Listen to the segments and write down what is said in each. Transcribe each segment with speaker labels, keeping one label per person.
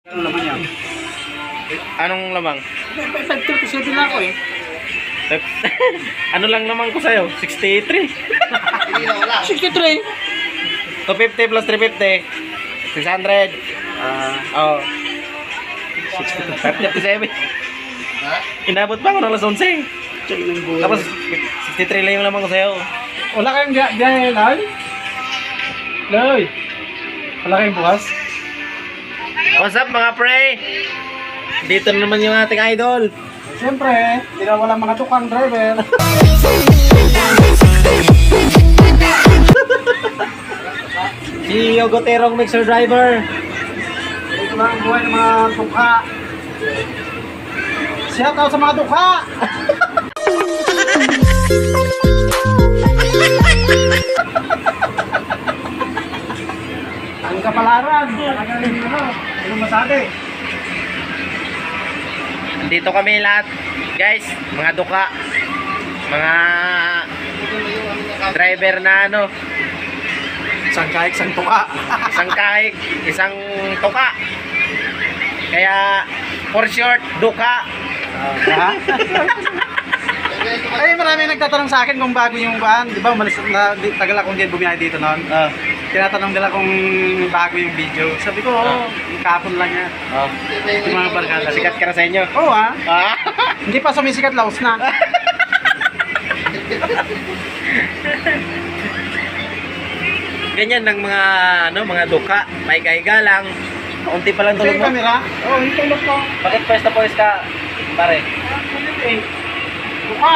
Speaker 1: Ano naman yan?
Speaker 2: Anong lamang?
Speaker 1: 537 lang ako eh.
Speaker 2: Ano lang lamang ko sa'yo? 63.
Speaker 1: 63.
Speaker 2: 250 plus 350. 600. Oh. 537. Inabot pa ako ng alas 11. Tapos 63 lang yung lamang ko sa'yo.
Speaker 1: Wala kayong biyahe, Loy? Loy! Wala kayong bukas?
Speaker 2: What's up mga pre? Dito na naman yung ating idol.
Speaker 1: Siyempre, hindi na wala mga tukang driver.
Speaker 2: Si Yogoterong mixer driver.
Speaker 1: Ito lang ang buhay ng mga tukha. Shout out sa mga tukha! Ang kapalaran, talagang ano masabi.
Speaker 2: Dito kami lahat, guys, mga duka, mga driver na ano,
Speaker 1: Isang kahit, isang tukha.
Speaker 2: isang kahig, isang tuka. Kaya, for short, duka.
Speaker 1: Ay, marami nagtatanong sa akin kung bago yung van. Di ba, umalis na, tagal akong din bumiyahe dito noon. Tinatanong nila kung bago yung video. Sabi ko, kapon lang yan. Yung mga barkada.
Speaker 2: Sikat ka na sa inyo.
Speaker 1: Oo ah.
Speaker 2: Ah?
Speaker 1: Hindi pa sumisikat, laos na.
Speaker 2: Ganyan ng mga ano, mga duka, may kaiga lang. Kaunti pa lang
Speaker 1: Ito
Speaker 2: tulog
Speaker 1: yung
Speaker 2: mo.
Speaker 1: camera. Oo, yung tulog ko.
Speaker 2: Bakit pwes na pwes ka, pare?
Speaker 1: Buka.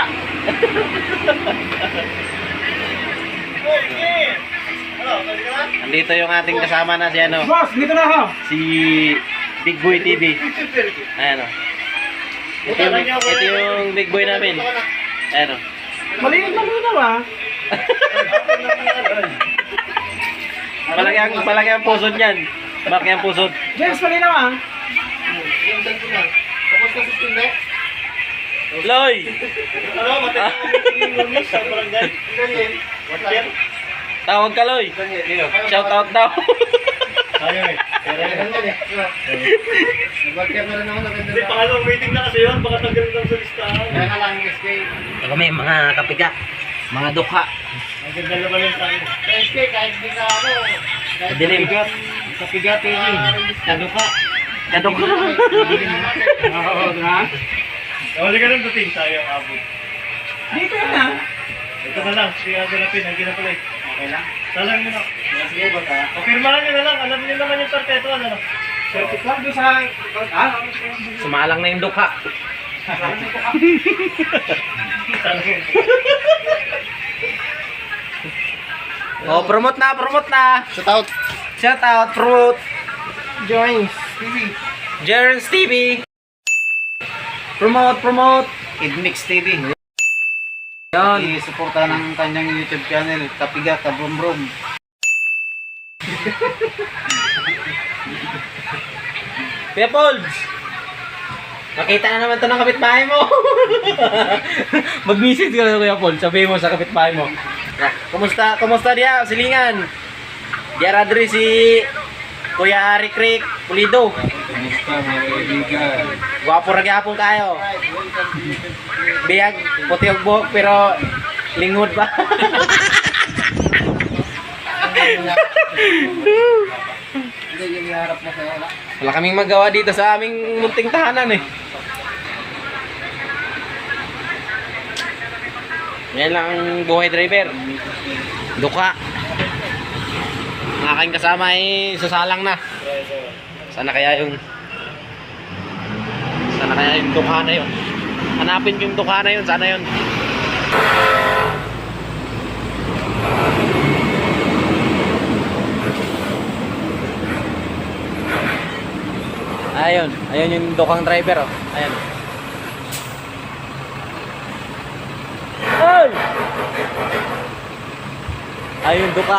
Speaker 2: Andito yung ating kasama na si ano,
Speaker 1: Boss, dito na ho.
Speaker 2: si Big Boy TV. Ayan o. Ito yung Big Boy namin. Ayan o.
Speaker 1: Malinaw ah.
Speaker 2: Palagi ang pusod niyan. Malaki ang pusod.
Speaker 1: James, malinaw ah.
Speaker 2: Loy! Tawag ka, Loy. Shout out daw.
Speaker 3: Pangalawang waiting na kasi yun, baka tanggalin lang sa listahan.
Speaker 2: Kami, mga kapiga. Mga dukha.
Speaker 3: Ang ganda naman yung tayo.
Speaker 2: Dilim.
Speaker 3: Kapigat yun.
Speaker 2: Kadukha. Kadukha.
Speaker 1: Oo, na.
Speaker 3: Wala ka nang dating tayo ang abot.
Speaker 1: Dito na.
Speaker 3: Ito na lang, siya ganapin, ang ginapalay.
Speaker 1: Okay lang.
Speaker 3: Salang nyo na.
Speaker 1: Sige, baka.
Speaker 3: Pagpirmahan nyo na lang, alam nyo naman yung tarteto, ano?
Speaker 1: Perfect lang doon sa...
Speaker 2: Sumalang na yung dukha. Oh, promote na, promote na.
Speaker 1: Shout out.
Speaker 2: Shout out, promote.
Speaker 1: Joins TV.
Speaker 2: Jerens TV. Promote, promote.
Speaker 1: Idmix TV.
Speaker 2: Yan.
Speaker 1: I-suporta ng kanyang YouTube channel, Kapiga, Kabrum-Brum.
Speaker 2: Kuya Polds. Makita na naman to ng kapitbahay mo. Mag-visit ka na, Kuya Polds. Sabihin mo sa kapitbahay mo. Kumusta? Kumusta diya? Silingan. Diya radri si Kuya Ari Creek Pulido.
Speaker 1: Kamusta mga kaibigan?
Speaker 2: Gwapo ra gyapon kayo. Biyag puti og buhok pero lingod ba?
Speaker 1: Hindi yung iharap na sa'yo.
Speaker 2: Wala kaming magawa dito sa aming munting tahanan eh. Yan lang ang buhay driver. Duka. Ang aking kasama ay sasalang na. Sana kaya yung duka na yun. Hanapin ko yung duka na yun. Sana yun. Ayun. Ayun yung dukang driver oh. Ayun. Ay! Ayun duka.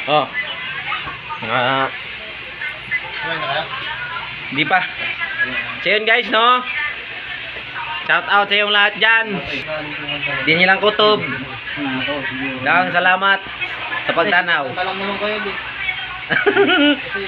Speaker 2: Oh. Di pa. So yun guys, no? Shout out sa yung lahat dyan. Di nilang kutob. Dagang salamat. Sa pagtanaw.
Speaker 4: Talang naman kayo din. Kasi